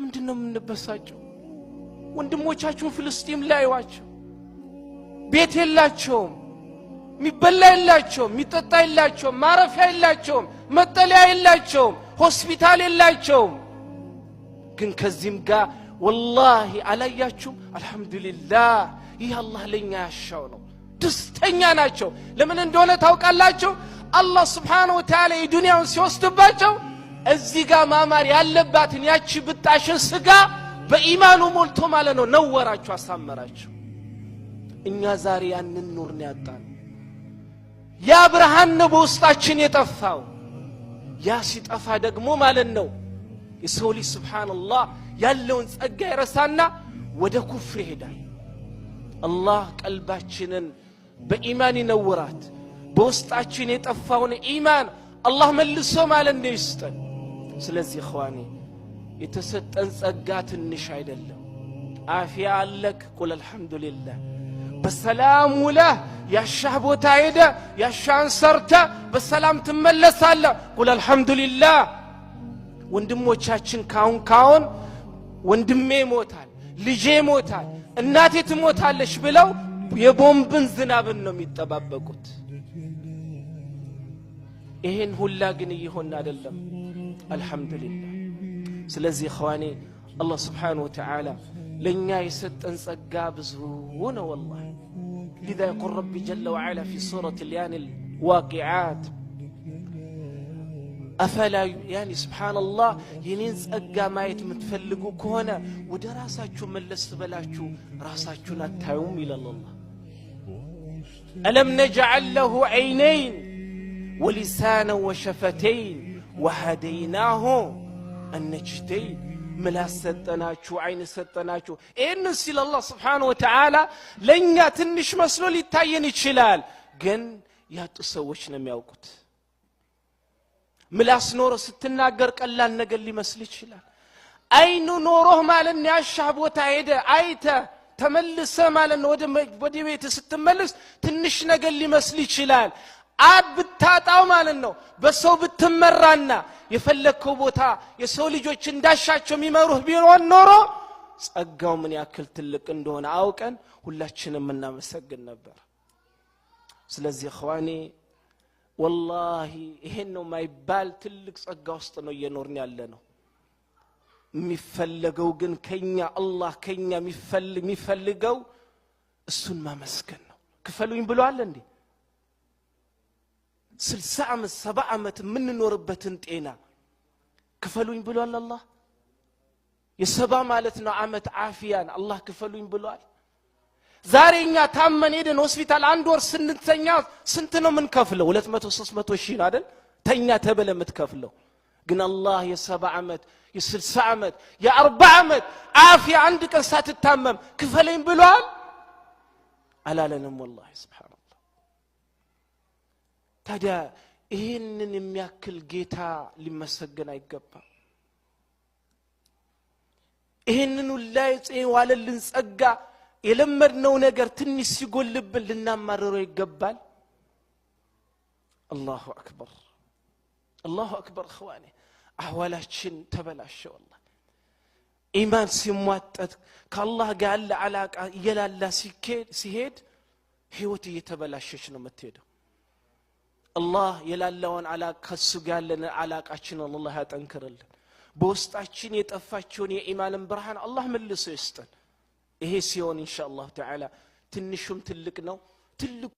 ለምንድን ነው የምንበሳጨው? ወንድሞቻችሁን ፍልስጤም ላይ እዩዋቸው። ቤት የላቸውም፣ የሚበላ የላቸውም፣ የሚጠጣ የላቸውም፣ ማረፊያ የላቸውም፣ መጠለያ የላቸውም፣ ሆስፒታል የላቸውም። ግን ከዚህም ጋር ወላሂ አላያችሁም? አልሐምዱሊላህ፣ ይህ አላህ ለእኛ ያሻው ነው። ደስተኛ ናቸው። ለምን እንደሆነ ታውቃላችሁ? አላህ ስብሓነሁ ወተዓላ የዱንያውን ሲወስድባቸው እዚህ ጋር ማማር ያለባትን ያቺ ብጣሽን ስጋ በኢማኑ ሞልቶ ማለት ነው ነወራቸው፣ አሳመራቸው። እኛ ዛሬ ያንን ኑር ነው ያጣነው። ያ ብርሃን ነው በውስጣችን የጠፋው። ያ ሲጠፋ ደግሞ ማለት ነው የሰው ልጅ ስብሓንላህ ያለውን ጸጋ ይረሳና ወደ ኩፍር ይሄዳል። አላህ ቀልባችንን በኢማን ይነውራት። በውስጣችን የጠፋውን ኢማን አላህ መልሶ ማለት ነው ይስጠን። ስለዚህ እኽዋኔ፣ የተሰጠን ጸጋ ትንሽ አይደለም። አፊያ አለክ፣ ቁል አልሐምዱሊላህ። በሰላም ውለህ ያሻህ ቦታ ሄደ ያሻህን ሰርተ በሰላም ትመለሳለህ። ቁል አልሐምዱሊላህ። ወንድሞቻችን ካሁን ካሁን ወንድሜ ይሞታል፣ ልጄ ይሞታል፣ እናቴ ትሞታለች ብለው የቦምብን ዝናብን ነው የሚጠባበቁት። ይሄን ሁላ ግን እየሆነ አይደለም። አልሐምዱሊላህ። ስለዚህ እኽዋኔ፣ አላህ ስብሓነሁ ወተዓላ ለእኛ የሰጠን ጸጋ ብዙ ነው ወላሂ። لذا يقول ربي جل وعلا في سورة يعني الواقعات أفلا يعني سبحان الله፣ የኔን ጸጋ ማየት የምትፈልጉ ከሆነ ወደ ራሳችሁ መለስ ብላችሁ ራሳችሁን አታዩም? ይላል አላህ። ألم نجعل له عينين ولسانا وشفتين وهديناه النجدين። ምላስ ሰጠናችሁ፣ አይን ሰጠናችሁ። ይህንን ሲል አላህ ስብሓነሁ ወተዓላ ለእኛ ትንሽ መስሎ ሊታየን ይችላል፣ ግን ያጡ ሰዎች ነው የሚያውቁት። ምላስ ኖሮ ስትናገር ቀላል ነገር ሊመስል ይችላል። አይኑ ኖሮህ ማለት ነው ያሻህ ቦታ ሄደ አይተ ተመልሰ ማለት ነው ወደ ቤት ስትመልስ ትንሽ ነገር ሊመስል ይችላል። አብ ብታጣው ማለት ነው በሰው ብትመራና የፈለግከው ቦታ የሰው ልጆች እንዳሻቸው የሚመሩህ ቢሆን ኖሮ ጸጋው ምን ያክል ትልቅ እንደሆነ አውቀን ሁላችንም እናመሰግን ነበር። ስለዚህ እኽዋኔ፣ ወላሂ ይሄን ነው የማይባል ትልቅ ጸጋ ውስጥ ነው እየኖርን ያለ ነው። የሚፈለገው ግን ከኛ አላህ ከኛ የሚፈልገው እሱን ማመስገን ነው። ክፈሉኝ ብሏል እንዴ? 60 ዓመት፣ 70 ዓመት የምንኖርበትን ጤና ክፈሉኝ ብሏል አላህ? የ70 ማለት ነው ዓመት ዓፊያን አላህ ክፈሉኝ ብሏል? ዛሬ እኛ ታመን ሄደን ሆስፒታል አንድ ወር ስንተኛ ስንት ነው የምንከፍለው? 200፣ 300 ሺህ ነው አይደል? ተኛ ተብለ የምትከፍለው። ግን አላህ የ70 ዓመት፣ የ60 ዓመት፣ የ40 ዓመት ዓፊያ አንድ ቀን ሳትታመም ክፈለኝ ብሏል? አላለንም። ወላሂ ስብሓንላህ። ታዲያ ይህንን የሚያክል ጌታ ሊመሰገን አይገባም? ይህንን ሁላ የዋለልን ጸጋ የለመድነው ነገር ትንሽ ሲጎልብን ልናማርረው ይገባል? አላሁ አክበር፣ አላሁ አክበር። እኽዋኔ፣ አህዋላችን ተበላሸ ወላሂ። ኢማን ሲሟጠጥ፣ ከአላህ ጋር ያለ አላቃ እየላላ ሲሄድ ህይወት እየተበላሸች ነው የምትሄደው። አላህ የላላውን ከሱ ጋር ያለን አላቃችንን አላህ ያጠንክርልን። በውስጣችን የጠፋችውን የኢማንን ብርሃን አላህ መልሶ ይስጠን። ይሄ ሲሆን ኢንሻ አላሁ ተዓላ ትንሹም ትልቅ ነው፣ ትልቁ